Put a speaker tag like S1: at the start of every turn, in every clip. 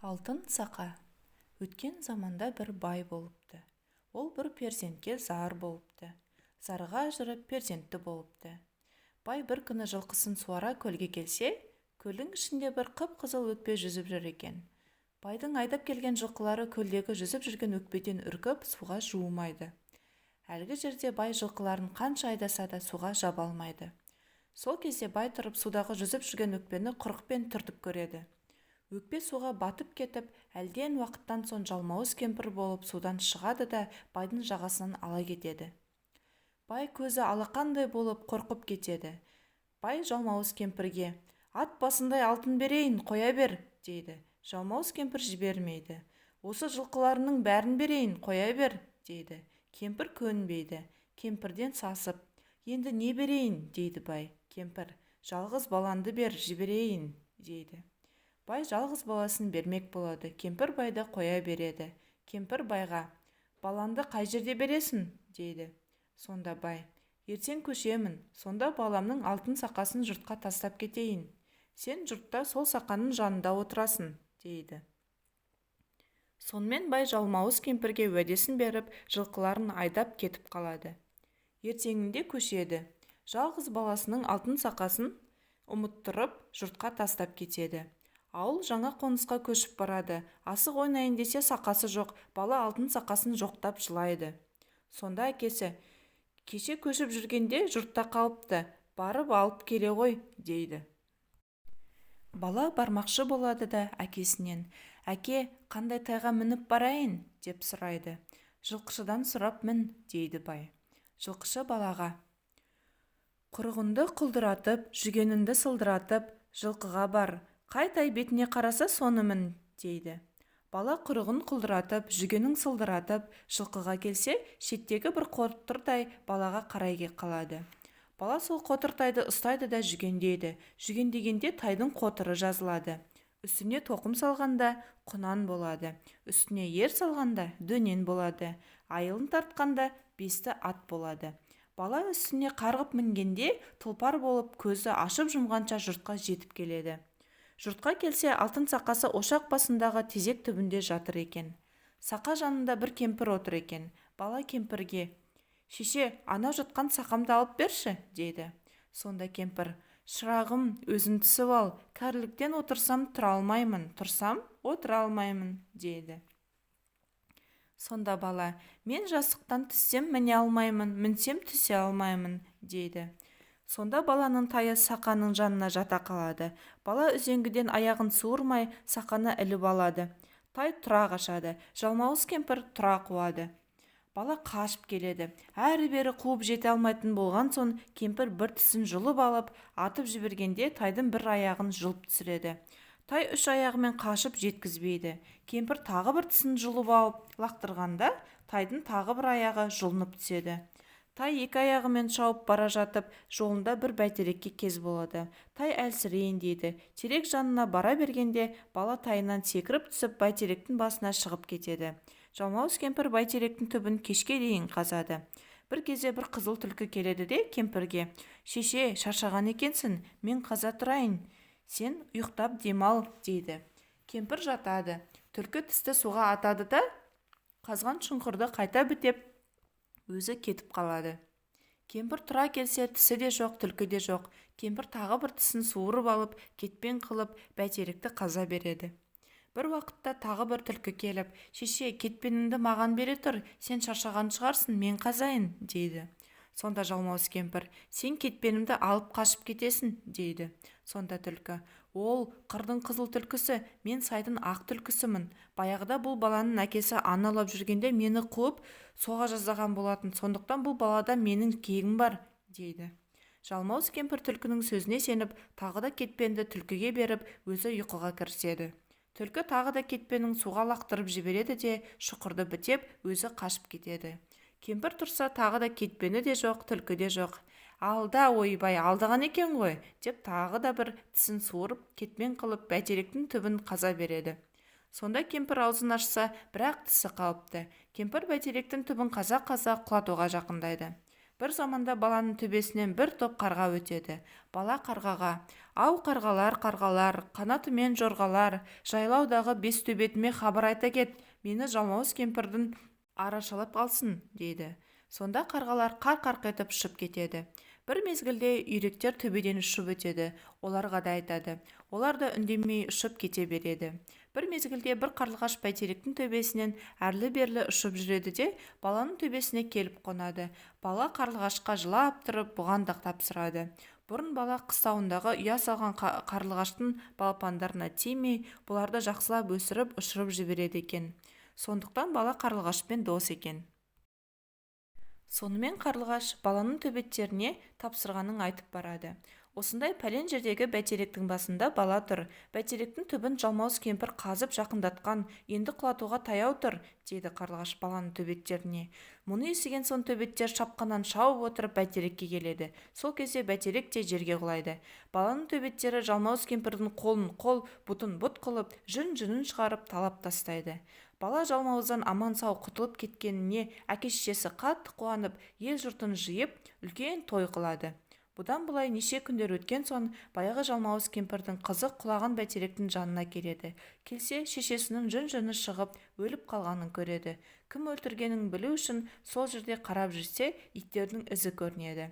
S1: Алтын сақа. Өткен заманда бір бай болыпты. Ол бір перзентке зар болыпты. Зарыға жүріп перзентті болыпты. Бай бір күні жылқысын суара көлге келсе, көлдің ішінде бір қып-қызыл өкпе жүзіп жүр екен. Байдың айдап келген жылқылары көлдегі жүзіп жүрген өкпеден үркіп, суға жуымайды. Әлгі жерде бай жылқыларын қанша айдаса да суға жаба алмайды. Сол кезде бай тұрып судағы жүзіп жүрген өкпені құрықпен түртіп көреді. Өкпе суға батып кетіп, әлден уақыттан соң жалмауыз кемпір болып судан шығады да байдың жағасынан ала кетеді. Бай көзі алақандай болып қорқып кетеді. Бай жалмауыз кемпірге: "Ат басындай алтын берейін, қоя бер", – дейді. Жалмауыз кемпір жібермейді. "Осы жылқыларыңның бәрін берейін, қоя бер", – дейді. Кемпір көнбейді. Кемпірден сасып: "Енді не берейін?" – дейді бай. Кемпір: "Жалғыз балаңды бер, жіберейін", – дейді. Бай жалғыз баласын бермек болады, кемпір байды қоя береді. Кемпір байға: "Балаңды қай жерде бересің?" – дейді. Сонда бай: "Ертең көшемін, сонда баламның алтын сақасын жұртқа тастап кетейін. Сен жұртта сол сақаның жанында отырасың", – дейді. Сонымен бай жалмауыз кемпірге уәдесін беріп, жылқыларын айдап кетіп қалады. Ертеңінде көшеді. Жалғыз баласының алтын сақасын ұмыттырып, жұртқа тастап кетеді. Ауыл жаңа қонысқа көшіп барады. Асық ойнайын десе, сақасы жоқ. Бала алтын сақасын жоқтап жылайды. Сонда әкесі: "Кеше көшіп жүргенде жұртта қалыпты, барып алып келе ғой", – дейді. Бала бармақшы болады да әкесінен: "Әке, қандай тайға мініп барайын?" – деп сұрайды. "Жылқышыдан сұрап мін", – дейді бай. Жылқышы балаға: "Құрығыңды құлдыратып, жүгеніңді сылдыратып, жылқыға бар, қай тай бетіне қараса, соны мін", – дейді. Бала құрығын құлдыратып, жүгенін сылдыратып, жылқыға келсе, шеттегі бір қотыр тай балаға қарай қалады. Бала сол қотыр тайды ұстайды да жүгендейді. Жүгендегенде тайдың қотыры жазылады. Үстіне тоқым салғанда құнан болады, үстіне ер салғанда дөнен болады, айылын тартқанда бесті ат болады. Бала үстіне қарғып мінгенде тұлпар болып, көзді ашып-жұмғанша жұртқа жетіп келеді. Жұртқа келсе, алтын сақасы ошақ басындағы тезек түбінде жатыр екен. Сақа жанында бір кемпір отыр екен. Бала кемпірге: "Шеше, анау жатқан сақамды алып берші", – дейді. Сонда кемпір: "Шырағым, өзің түсіп ал, кәріліктен отырсам тұра алмаймын, тұрсам отыра алмаймын", – дейді. Сонда бала: "Мен жастықтан түссем міне алмаймын, мінсем түсе алмаймын", – дейді. Сонда баланың тайы сақаның жанына жата қалады. Бала үзеңгіден аяғын суырмай сақаны іліп алады. Тай тұра қашады, жалмауыз кемпір тұра қуады. Бала қашып келеді. Әрі-бері қуып жете алмайтын болған соң, кемпір бір тісін жұлып алып, атып жібергенде тайдың бір аяғын жұлып түсіреді. Тай үш аяғымен қашып жеткізбейді. Кемпір тағы бір тісін жұлып алып лақтырғанда, тайдың тағы бір аяғы жұлынып түседі. Тай екі аяғымен шауып бара жатып, жолында бір бәйтерекке кез болады. Тай әлсірейін дейді. Терек жанына бара бергенде, бала тайынан секіріп түсіп, бәйтеректің басына шығып кетеді. Жалмауыз кемпір бәйтеректің түбін кешке дейін қазады. Бір кезде бір қызыл түлкі келеді де кемпірге: "Шеше, шаршаған екенсің, мен қаза тұрайын, сен ұйықтап демал", – дейді. Кемпір жатады. Түлкі тісті суға атады да, қазған шұңқырды қайта бітеп, өзі кетіп қалады. Кемпір тұра келсе, тісі де жоқ, түлкі де жоқ. Кемпір тағы бір тісін суырып алып, кетпен қылып, бәйтеректі қаза береді. Бір уақытта тағы бір түлкі келіп: "Шеше, кетпеніңді маған бере тұр, сен шаршаған шығарсың, мен қазайын", – дейді. Сонда жалмауыз кемпір: "Сен кетпенімді алып қашып кетесің", – дейді. Сонда түлкі: "Ол қырдың қызыл түлкісі, мен сайдың ақ түлкісімін. Баяғыда бұл баланың әкесі аң аулап жүргенде мені қуып соға жаздаған болатын. Сондықтан бұл балада менің кегім бар", – дейді. Жалмауыз кемпір түлкінің сөзіне сеніп, тағы да кетпенді түлкіге беріп, өзі ұйқыға кіріседі. Түлкі тағы да кетпенін суға лақтырып жібереді де, шұқырды бітеп, өзі қашып кетеді. Кемпір тұрса, тағы да кетпені де жоқ, түлкі де жоқ. "Алда, ойбай, алдаған екен ғой", – деп, тағы да бір тісін суырып, кетпен қылып, бәйтеректің түбін қаза береді. Сонда кемпір аузын ашса, бір-ақ тісі қалыпты. Кемпір бәйтеректің түбін қаза-қаза құлатуға жақындайды. Бір заманда баланың төбесінен бір топ қарға өтеді. Бала қарғаға: «Ау, қарғалар, қарғалар, қанатымен жорғалар, жайлаудағы бес төбетіме хабар айта кет, мені жалмауыз кемпірдің арашалап алсын», – дейді. Сонда қарғалар қарқ-қарқ етіп ұшып кетеді. Бір мезгілде үйректер төбеден ұшып өтеді. Оларға да айтады. Олар да үндемей ұшып кете береді. Бір мезгілде бір қарлығаш бәйтеректің төбесінен әрлі-берлі ұшып жүреді де, баланың төбесіне келіп қонады. Бала қарлығашқа жылап тұрып бұған да тапсырады. Бұрын бала қыстауындағы ұя салған қарлығаштың балапандарына тимей, бұларды жақсылап өсіріп, ұшырып жібереді екен. Сондықтан бала қарлығашпен дос екен. Сонымен қарлығаш баланың төбеттеріне тапсырғанын айтып барады. Осындай пәлен жердегі бәйтеректің басында бала тұр. Бәйтеректің түбін жалмауыз кемпір қазып жақындатқан, енді құлатуға таяу тұр, дейді қарлығаш баланың төбеттеріне. Мұны естіген соң төбеттер шапқаннан шауып отырып бәйтерекке келеді. Сол кезде бәйтерек те жерге құлайды. Баланың төбеттері жалмауыз кемпірдің қолын қол, бұтын бұт қылып, жүн-жүнін шығарып талап тастайды. Бала жалмауыздан аман-сау құтылып кеткеніне әке-шешесі қатты қуанып, ел-жұртын жиып, үлкен той қылады. Бұдан былай неше күндер өткен соң, баяғы жалмауыз кемпірдің қызы құлаған бәйтеректің жанына келеді. Келсе, шешесінің жүн-жүні шығып, өліп қалғанын көреді. Кім өлтіргенін білу үшін сол жерде қарап жүрсе, иттердің ізі көрінеді.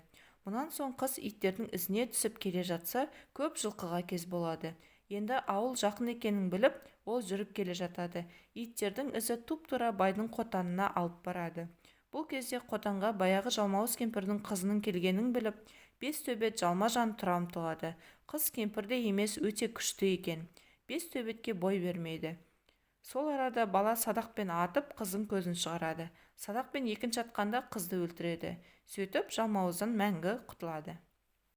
S1: Мұнан соң қыз иттердің ізіне түсіп келе жатса, көп жылқыға кез болады. Енді ауыл жақын екенін біліп, ол жүріп келе жатады. Иттердің ізі тұп-тура байдың қотанына алып барады. Бұл кезде қотанға баяғы жалмауыз кемпірдің қызының келгенін біліп, бес төбет жалма-жан тұра ұмтылады. Қыз кемпірде емес, өте күшті екен. Бес төбетке бой бермейді. Сол арада бала садақпен атып, қыздың көзін шығарады. Садақпен екінші атқанда қызды өлтіреді. Сөйтіп жалмауыздан мәңгі құтылады.